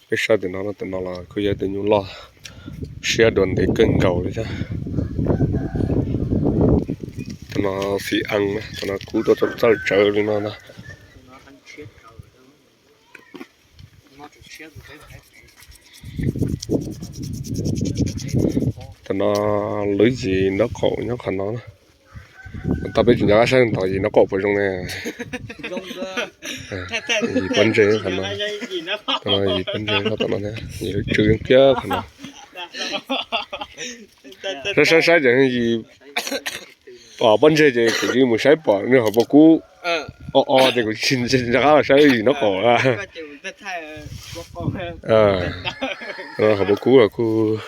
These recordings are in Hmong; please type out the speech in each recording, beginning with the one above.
Peb saib tus no, tus no los kuj yog tus nyuj loj siab dua ntev kawg nkaus li thiab. Tus no xim ees na, tus no kub tuaj txawj tsawv li no ntag. Tus no lub yim nraub qaum nyob qhov no. Tau peb tsis nco qab saib ntau yim nraub qaum puas zoo ne. Yim pob ntseg qhov no. Tus no yim pob ntseg nyob tom no thiab, yim lub tswb kiag qhov no. Saib saib saib ces yim pob ntseg ces kuv cia li mus saib pom nws hauv paus kub. O o ces kuv tsis nco qab los saib yim nraub qaum. Hauv paus kub los kuj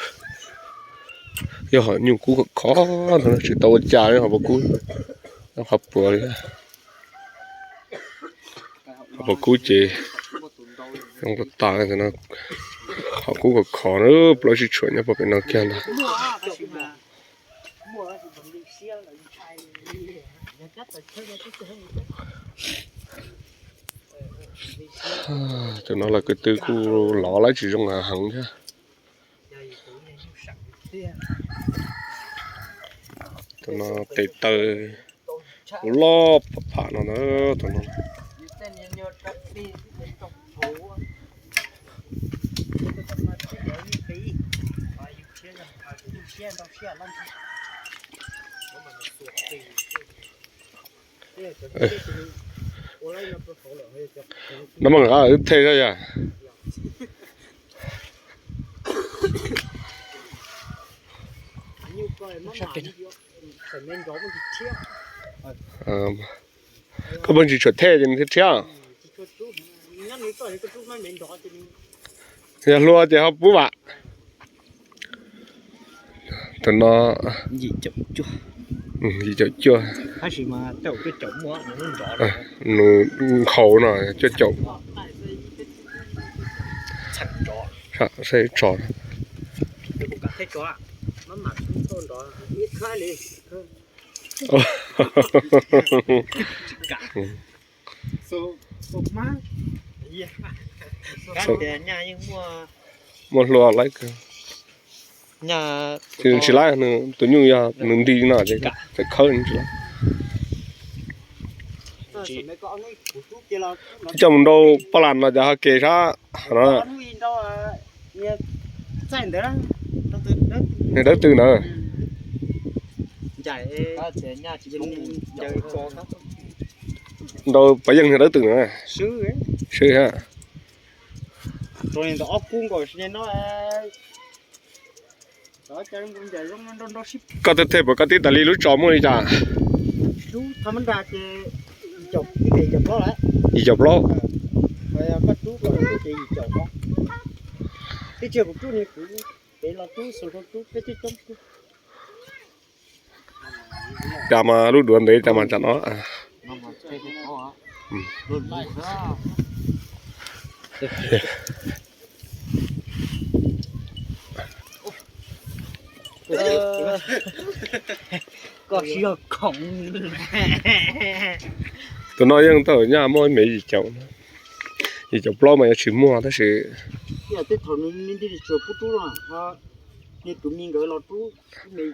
yog hom nyuj kub khov khov ntawd, tsis tau ua cas li hauv paus kub, qhov puas li. Hauv paus kub ces zoo tas tas, qhov kub khov khov na, plaub tsib tshuam nyob puag pem no kiag ntag. Tus no los ko tw kuj lov lawm tsis zoo heev thiab. Tus no tes taw kuj loj pham pham no na, tus no. No mas nqa wb thej thiab yom. Koj pheej tsis tshuav thej ces nws thiaj rhiab. Yog hlua ces ho pub vam. Tus no yim caum cuaj. Nws nkhaus no cuaj caum. Saib tso. Muaj hlua lawm. Tsis laib, tus nyuj yog nws nti no ces txawm khawb tsis laib. Coj mus nrau paj las no ces ho ke sab no. Dawb tw ntawd. Nrau pov yeej dawb tw na. Swb ha. Koj tej thej puas koj tib tas li lub tso muaj li cas? Yim caum plaub. Cas mas lub duav ntev cas mas tsam no. Tus no yeej tau nyaj muaj ib me yim caum, yim caum plaub mas yuav tsis muaj tab sis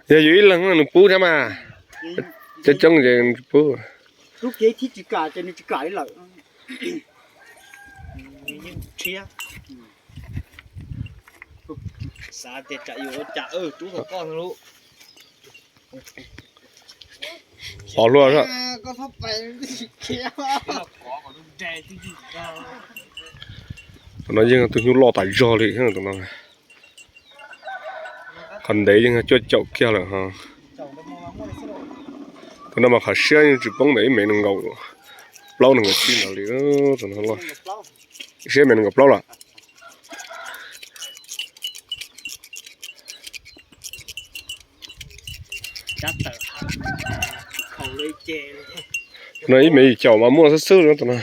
yog yus ib leeg nws pub thiab mas, coob coob ces nws tsis pub. Qhov hlua. Tus no yeej tus nyuj loj tas zog li tus no. Qhov ntev yeej cuaj caum kiag lawm. Tus no mas qhov siab yeej tsis poob ntawm ib mev nees nkaum plaub nees nkaum tsib ntawd li. Tus no loj siab ib mev nees nkaum plaub lawm. No ib me yim caum mas muaj xwb xwb tus no.